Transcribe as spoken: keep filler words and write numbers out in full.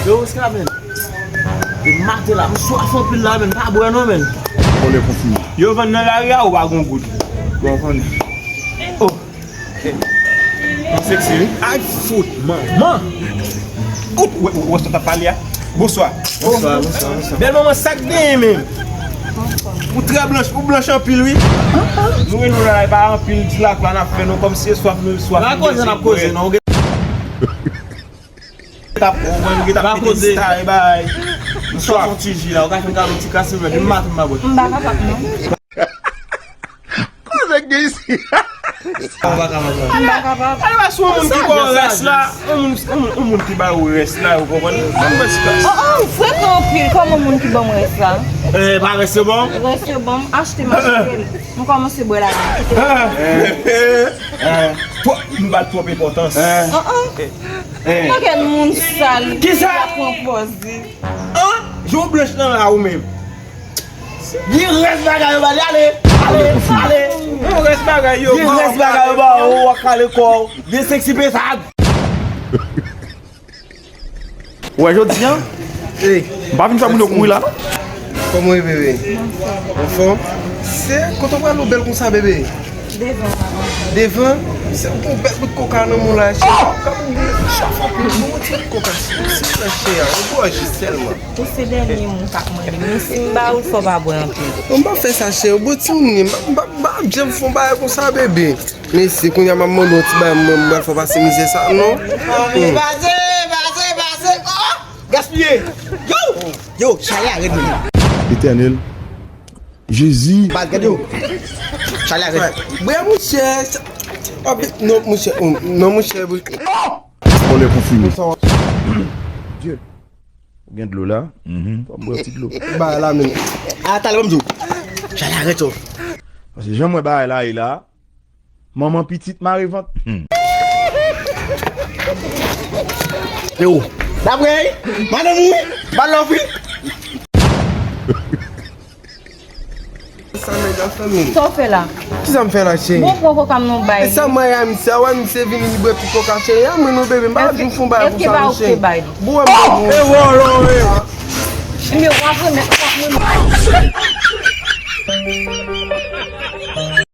Yo, Oscar, men. Depi maten la, m swaf anpil la, men. Pa bwè non, men. Kòlè konfime. Yo vann nan lari a, ou pa gon goud. Bon, konnen. Oh. Mwen seksi, wi. Ay, fout, manman. Ou, ou, ou, ou, ou t ap pale a? Bonswa. Bonswa, bonswa, bonswa. Bèl manman, sa k genyen menm? Ou trè blanch, ou blanch anpil, wi. Nou rele w la, e pa anpil ti lakwa n ap fè, non, kòmsi e swaf nou swaf. N ap koze, n ap koze, non. T ap, ou konn, ki t ap pete sista e bay. M sot yon ti ji la, ou ka fè m kado ti kase vè, depi maten m pa bwè. M pa kapab, non. Koze k gen isi? Ou pa kapab, non. M pa kapab. Ale, ale, si yon moun ki ba w rès la, yon moun, yon moun, yon moun ki ba w rès la, ou konprann? Ban m rès la. Oh, oh, ou frekan anpil, kòman moun ki ban m rès la? Eh, pa rès yo ba w? Rès yo ban m, achte m achte l. M kòmanse bwè la. Eh, eh, eh, twòp, nou ba l twòp enpòtans. Oh, oh. Eh. Yon pakèt moun sal. Kisa? Pran pòz li. An? Jan w blanch nan la ou menm. Gen rès bagay yo ba li, ale, ale, ale. Gen rès bagay yo ba w, ale. Gen rès bagay yo ba w, w ap kale kò w. Gen seksi pesad. Ou wè jodi a? Ey. M pa vin fè moun yo kouri la, non. Kòman w ye, bebe? Anfòm? Se kote w prale w bèl konsa, bebe? Devan, papa. Devan? Se yon bèl bout koka nan men w la, cheri. Kòman w swaf anpil? Bon, yon ti bout koka, silvouplè, cheri, yon gòje sèlman. Ou se dènye moun k ap mande. Men si m ba ou l, fò w pa bwè anpil. Non, m p ap fè sa, cheri. Bon, timoun, m p ap, m p ap, m p ap janm fè yon bagay konsa, bebe. Mesye, kounye a m ap mande yon ti bagay, mwen, mwen fè w pase mizè sa, non? Pase, pase, pase. Oh, gaspiye. Yo, yo, chalè a rèd menm. Etènèl, Jezi. Baz, gade yo. Chalè a rèd. Bwè, monchè. Non, monchè. Non, monchè. Kòlè konfime. Dye. Ou gen dlo la? Fò m bwè yon ti dlo. Bagay la menm. A, talè m di w. Chalè a rèd, yo. Paske jan m wè bagay la ye la, manman pitit mare vant. Yo, daprè, madanm ou, ba l lòf, wi. Sa nèg la fè menm? Sa w fè la? Kisa m fè la, cheri? Bon, pran koka m non bay. E sa m bay a misye a, wè misye vini li bwè tout koka, cheri. A mwen non, bebe, m pa vin fè yon bagay konsa non, cheri. Bon, wè m pa bon. E wòlò, e. Ebyen, w ap remèt, w ap remèt.